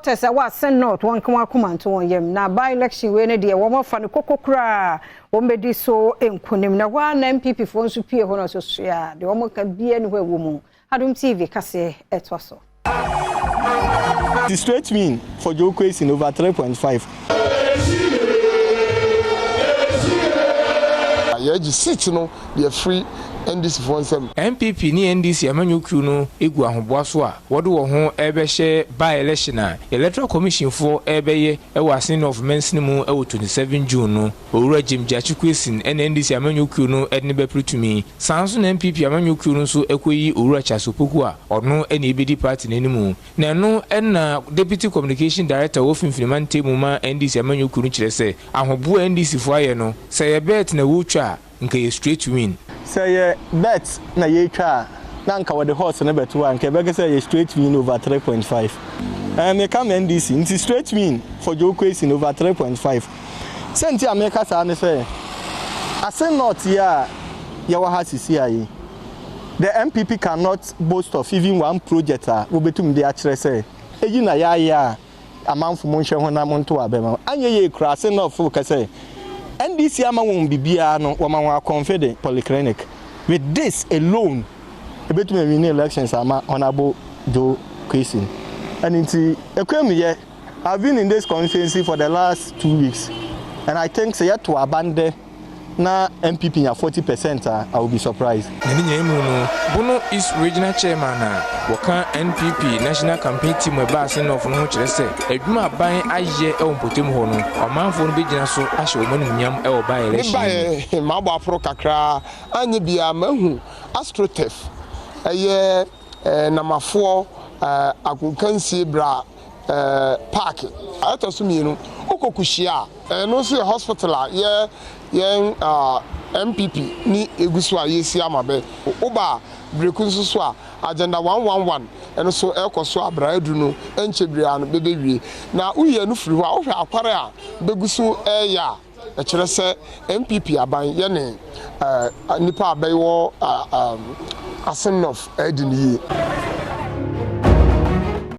Sɛ wɔ Assin North, wɔn nka wɔn akoma nto wɔn yam na by election wei no deɛ, wɔn afa no koko koraa, wɔn bɛdi so nkunim. Na hɔ a na NPP foɔ nso pie hɔ no so soa deɛ, wɔn ka bia ne hɔ ɛwɔ mu. Adom TV kaseɛ ɛtoa so. The straight win for Joe Quayson over 3.5. Yɛgye seat no deɛ firi NDC foɔ nsam. NPP ne NDC amanyɔkuo no egu ahoboa so a wɔde wɔn ho ɛrebɛhyɛ by election a Electoral Commission foɔ ɛrebɛyɛ ɛwɔ Assin North mansini mu ɛwɔ 27 June no. Owura James Gyakye Quayson ɛna NDC amanyɔkuo no ɛde ne bɛpere tumi. Saa nso na NPP amanyɔkuo no nso ɛkɔyi Owura Charles Opoku a ɔno ɛna ebedi party n'anim. Na ɛno ɛna Deputy Communication Director wɔ Finfin mantam mu ma NDC amanyɔkuo no kyerɛ sɛ ahoboa NDC foɔ ayɛ no, sɛ yɛ bet na wɔretwa a, nka yɛ straight win. Sɛ yɛ bet na yɛretwa a, na nka wɔde horse no bɛto a, nka ɛbɛka sɛ yɛ straight win over 3.5. Meka ma NDC nti, straight win for Joe Quayson over 3.5. Sɛ nti a meka saa ne sɛ Assin North yi a yɛwɔ ha sisi a yi, the NPP cannot boast of even one project a wobɛtum de akyerɛ sɛ eyi na yɛayɛ a amanfo mo nhwɛ ho na mo nto abɛma. Anyɛ yie kura, Assin North fo kɛ sɛ NDC ama wɔn biribiara no, wɔma wɔn akɔnfɛde polyclinic. With this alone, ebetumi awin elections ama Honourable Joe Quayson. Ɛno nti ekwan mu yɛ, I've been in this constituency for the last 2 weeks and I think sɛ yɛto abandɛ na NPP nya 40% a, I will be surprised. Na ne nyinaa mu no, Bono East Regional Chairman a wɔka NPP National Campaign Team ɛba Assin North no ho kyerɛ sɛ adwuma aban ayɛ ɛwɔ mpɔtam hɔ no, ɔmanfoɔ no bɛgyina so ahyɛ wɔn animuonyam ɛwɔ by election mu. Mebaeɛ maabɔ aforo kakraa, anyɛ biara mahu astroturf, ɛyɛ namafoɔ agokansie bra park. Ɛtɔ so mmienu, wokɔ Kuhyia a, ɛno nso yɛ hospital a yɛ yɛn NPP ne egu so a yɛsi ama bɛ. Woba a Breku nso so a, Agenda 111 ɛno so ɛkɔ so abra aduru no, ɛnkyɛ biara no bɛbɛwie. Na woyi ɛno firi hɔ a, wohwɛ akware a bɛgu so ɛɛyɛ a, ɛkyerɛ sɛ NPP aban yɛne nipa a bɛwɔ Assin North ɛdi ne yie.